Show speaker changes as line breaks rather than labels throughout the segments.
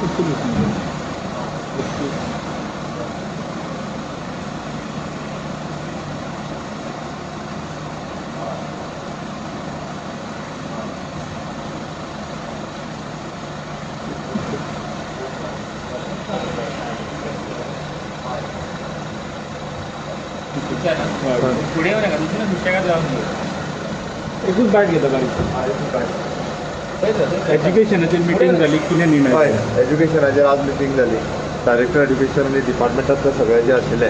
फुडें येवं नाका, दुसरें सुशेगाद रावन.
एकूच बॅग घेता बारीक. एज्युकेशनाचेर मिटींग जाली, कितें निर्णय?
हय, एज्युकेशनाचेर आज मिटींग जाली. डायरेक्टर एज्युकेशन आनी डिपार्टमेंटांतले सगळे जे आशिल्ले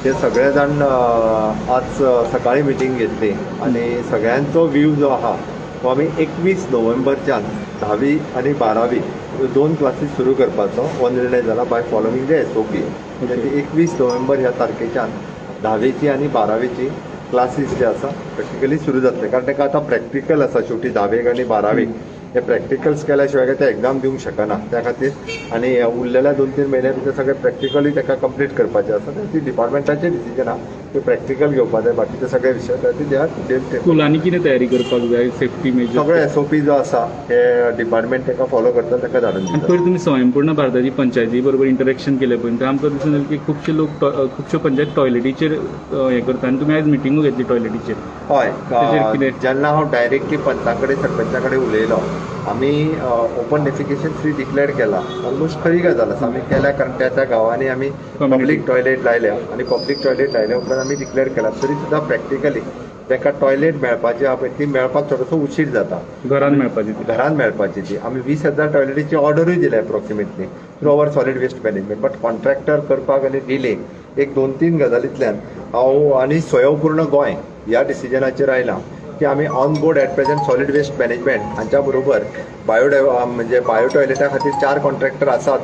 ते सगळे जाण आज सकाळी मिटींग घेतली आनी सगळ्यांचो व्यू जो आहा तो आमी 21 नोव्हेंबरच्यान धावी आनी बारावी ह्यो दोन क्लासीस सुरू करपाचो हो निर्णय जाला by following the SOP. म्हणजे 21 नोव्हेंबर ह्या तारखेच्यान धावेची आनी बारावेची क्लासीस जे आसा प्रॅक्टिकली सुरू जातले, कारण ताका आतां प्रॅक्टिकल आसा. शेवटी धावेक आनी बारावेक हे प्रॅक्टिकल्स केल्या शिवाय काय ते एग्जाम दिवंक शकना. त्या खातीर आनी उरलेल्या 2-3 म्हयन्या भितर सगळे प्रॅक्टिकली ताका कंप्लीट करपाचें आसा. ती डिपार्टमेंटाचें डिसिजन आहा, ते प्रॅक्टिकल घेवपा जाय. बाकीचे सगळे विशय ते they are
स्कुलांनी कितें तयारी करपाक जाय, सेफ्टी मेजर?
सगळे एसओपी जो आसा हे डिपार्टमेंट ताका फॉलो करता, ताका धाडून
आनी
दिता.
पयर तुमी स्वयंपूर्ण भारताची पंचायती बरोबर इंटरेक्शन केलें पळय, थंय आमकां दिसून येयलें की खुबशे लोक खुबश्यो पंचायत टॉयलेटीचेर हें करता आनी तुमी आयज मिटिंगूय घेतली टॉयलेटीचेर.
हय.
तेचेर कितें?
जेन्ना हांव डायरेक्टली पंचा कडेन, सरपंचा कडेन उलयलो, आमी ओपन डेफिकेशन फ्री डिक्लेअर केला. ऑलमोस्ट खरी गजाल आसा, आमी केल्या, कारण त्या त्या गांवांनी आमी पब्लीक टॉयलेट लायल्या आनी पब्लीक टॉयलेट लायल्या उपरांत आमी डिक्लेअर केला. तरी सुद्दां प्रॅक्टिकली तांकां टॉयलेट मेळपाची आहा पळय, ती मेळपाक थोडोसो उशीर जाता.
घरान मेळपाची ती.
घरान मेळपाची ती. आमी 20,000 टॉयलेटीची ऑर्डरूय दिल्या approximately through our solid waste management, but contractor करपाक आनी डिले एक दोन तीन गजालींतल्यान हांव आनी स्वयंपूर्ण गोंय ह्या डिसिजनाचेर आयला की आमी on board at present solid waste management हांच्या बरोबर बायोडाय म्हणजे बायो टॉयलेटा खातीर चार कॉन्ट्रॅक्टर आसात.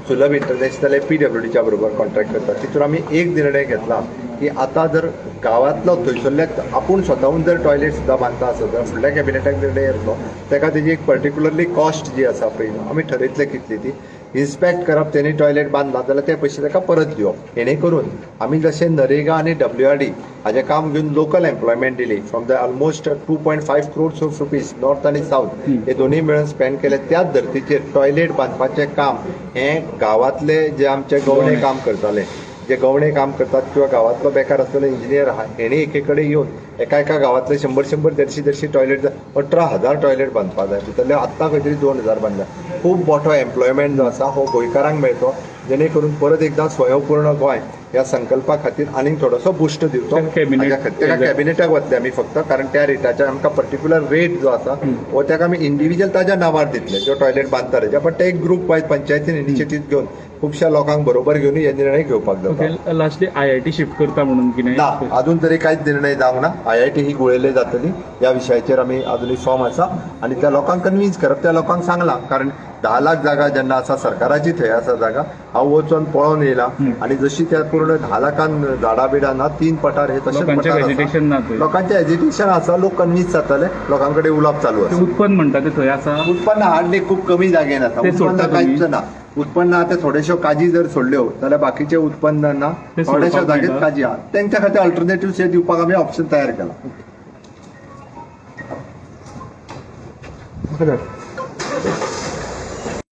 सुलभ इंटरनॅशनल हे पीडब्ल्यूडीच्या बरोबर कॉन्ट्रॅक्ट करतात. तितून आमी एक निर्णय घेतला की आतां जर गांवांतलो थंयसरले आपूण स्वताहून जर टॉयलेट सुद्दां बांदता आसत जाल्यार फुडल्या कॅबिनेटाक निर्णय येतलो. ताका तेजी एक पर्टिक्युलरली कॉस्ट जी आसा पळय, आमी ठरयतले कितली ती. इन्स्पेक्ट करप, तेणी टॉयलेट बांदला जाल्यार ते पयशे ताका परत दिवप. हेणे करून आमी जशें नरेगा आनी डब्ल्यूआरडी हाजें काम घेवन लोकल एम्प्लॉयमेंट दिली, from the almost 2.5 crores of rupees north आनी सावथ हे दोनूय मेळून स्पेंड केले, त्याच धर्तीचेर टॉयलेट बांदपाचें काम हें गांवांतले जे आमचे गवणे काम करताले, जे गवणे काम करतात किंवा गांवांतलो बेकार आसलेलो इंजिनियर आहा, हेणी एके कडेन येवन एका एका गांवांतले शंबर शंबर, देडशे देडशे टॉयलेट, 18,000 टॉयलेट बांदपाक जाय. भितरले आत्तां खंय तरी 2000 बांदल्या. खूब मोठो एम्प्लॉयमेंट जो आसा हो गोंयकारांक मेळटलो, जेणे करून परत एकदां स्वयंपूर्ण गोंय ह्या संकल्पा खातीर आनीक थोडोसो बुस्ट दिवचो.
ताका cabinet
हाज्या खातीर ताका कॅबिनेटाक वतले आमी फक्त, कारण त्या रेटाच्या आमकां पर्टिक्युलर रेट जो आसा हो ताका आमी इंडिविज्युअल ताज्या नांवार दितले जो टॉयलेट बांदता तेज्या. बट ते एक ग्रूप वायज पंचायतीन इनिशिएटीव घेवन खुबश्या लोकांक बरोबर घेवन हे निर्णय घेवपाक जाता.
ओके, लास्टली आयआयटी शिफ्ट करता म्हणून कितें?
ना, अजून तरी कांयच निर्णय जावंक ना. आयआयटी ही गुळेले जातली ह्या विशयाचेर आमी अजूनय फॉर्म आसा आनी त्या लोकांक कन्विन्स करप. त्या लोकांक सांगलां, कारण 10 लाख जागा जेन्ना आसा सरकाराची, थंय आसा जागा. हांव वचोन पळोवन येयला आनी जशी त्या पूर्ण 10 लाखान झाडां बिडां ना, तीन पठार हे तशेंच
लोकांचें
पठार आसा.
हेजिटेशन ना थंय.
लोकांचें हेजिटेशन आसा, लोक कन्विन्स जातले. लोकां कडेन उलोवप चालू
ते
आसा.
उत्पन्न म्हणटा ते थंय आसा?
उत्पन्न हार्डली, खूब कमी जागेन आसा.
ते
उत्पन्न
सोडटा
कांयच
तुमी?
ना. उत्पन्न आतां थोडेश्यो काजी जर सोडल्यो जाल्यार बाकीचें उत्पन्न ना.
ते
थोड्याशा
सोडपाक
जागेत
मेळटा?
काजी आहा. तेंच्या खातीर अल्टरनेटिव्ह हे दिवपाक आमी ऑप्शन तयार केला.